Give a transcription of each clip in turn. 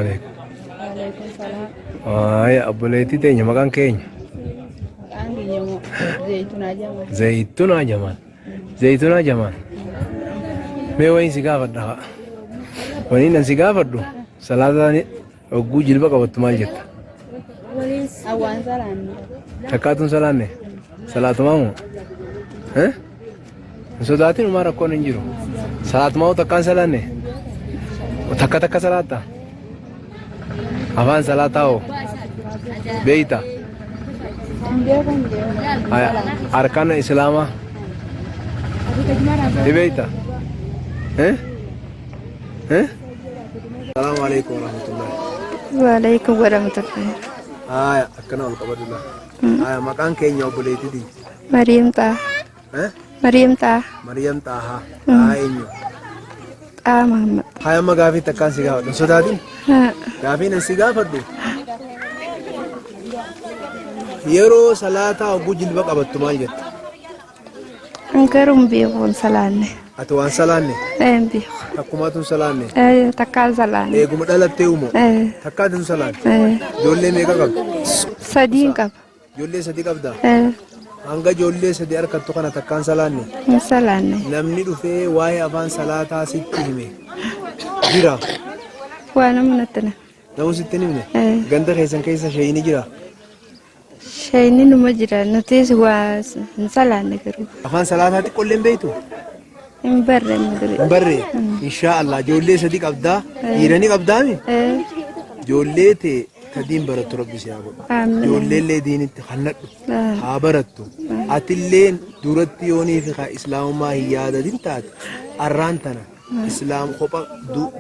alaikum. Waalaikum salaam. Haaya obboleettii teenya maqaan keenya Maqaan kiyya immoo Zaytunaa jedhama. Zaytunaa Jamaal. Zaytunaa Jamaal. Mee wayiin si gaafadha haa. Waniin an si gaafadhu salaataan hogguu jilba qabattu maal jetta? Awwaan salaanne. Takkaatuun salaanne? Salaatumaa moo? Eh? Hin sodaatin umaa rakkoon hin jiru. Salaatumaa moo takkaan salaanne? Takka takka salaatta? Afaan salaataa hoo? Beeyta? Hin beeku hin beeku. Haya, Arkaana Islaamaa? Ni beeyta? Eh? Eh? Salaamu alaikum warahmatullahi. Waalaikum warahmatullahi. Haya, akkana ol qabadhu laa. Haya, maqaan keenya obboleettiiti. Mariam Xaa. Eh? Mariam Xaa. Maryam Xaahaa. Xaahaa eenyu? Xaa Mahammad. Haya, amma gaafii takkaan si gaafadhu. Hin sodaatin? Haa. Gaafiin an si gaafadhu. Yeroo salaataa hogguu jilba qabattu maal jetta? An garuu hin beeku hin salaanne. Ati waan salaanne? Ee hin beeku. Takkumaatu hin salaanne? Ee takkaan salaanne. Eeguma dhalattee umoo? Ee. Takkaatu hin salaanne? Ee. Ijoollee meeqa qabda? Sadiin qaba. Ijoollee sadi qabda? Ee. Hanga ijoollee sadi harkattu kana takkaan salaanne? Hin salaanne. Namni dhufee waa'ee afaan salaataa sitti hime jira. Waa namni natti na. Namni sitti hin himne? Ee. Ganda keessan keessa sheeyini jira. Shayni numa jira nutis waa hin salaanne garuu. Afaan salaataa xiqqoollee hin beektu? Hin barre amma duri. Hin barre. Inshaa Allah ijoollee sadi qabdaa. Dhiira ni qabdaami? Ee. Ijoollee tee ta diin barattu rabbi si haa godhu. Amiin. Ijoollee illee diinitti kannadhu. Ah. Haa barattu. Atilleen duratti yoonii fi kaa islaamummaa hin yaadatin taate arraan tana islaam kopha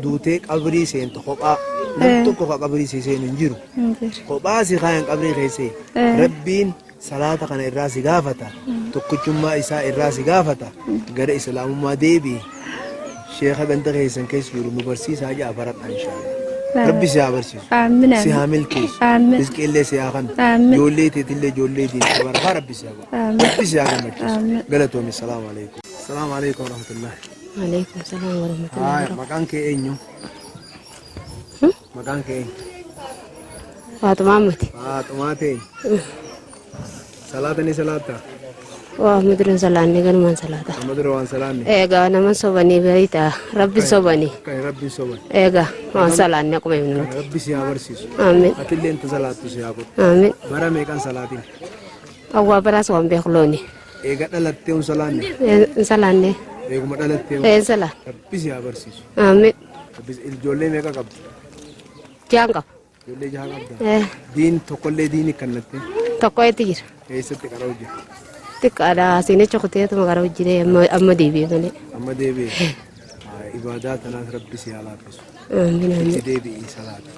duutee qabrii seentu kophaa nam tokko ka qabrii si seenu hin jiru. Hin jiru. Kophaa si kaayan qabrii keessee rabbiin salaata kana irraa si gaafata tokkichummaa isaa irraa si gaafata gara islaamummaa deebi'i sheekha ganda keessan keessa jiru nu barsiisaa ja'a baradha inshaallah. Rabbi si haa barsiisu. Aamin Si haa aamin. milkeessu. Aamin. Rizqiillee si haa kennu. Aamin. Ijoollee teetillee ijoollee diinta barakaa rabbi si haa godhu. Aamin. Rabbi si haa gammachiisu. Aamin. Galatoomi. Salaamu alaikum. Salaamu alaikum warahmatullahi. Waalaikum salaam warahmatullahi Haaya, wabarakatuh. maqaan kee eenyu? Maqaan kee eenyu? Faaxumaa Ammati. Faaxumaa ta'e. Salaata ni salaatta? Waa amma dura hin salaanne ganumaan salaata. Amma dura waan salaanne. Egaa nama sobanii beeyta rabbi sobanii. Kan rabbi soban. Egaa waan salaanne akkuma himnu Kan nuti. rabbi si haa barsiisu. Amiin. Atillee inta salaattu si haa godhu. Amiin. Bara meeqan salaatiin? Awwaa baraas waan beeku looni. Eega dhalattee hin salaanne. Hin salaanne. Eeguma dhalattee. Hin salaan. Rabbi si haa barsiisu. Amiin. Rabbi ijoollee meeqa qabdi? Jaan qaba. Ijoollee jaha qabda. Eh, Diin tokkollee diini kannatte Tokko itti jira. eessatti qara'u jira? Xiqqaadha siinicha kuteetuma gara hojii amma amma deebi'e malee. Amma deebi'e. Ibaadaa tanaas rabbi si haa laaffisu. Amiin Itti amiin. deebi'ii salaata.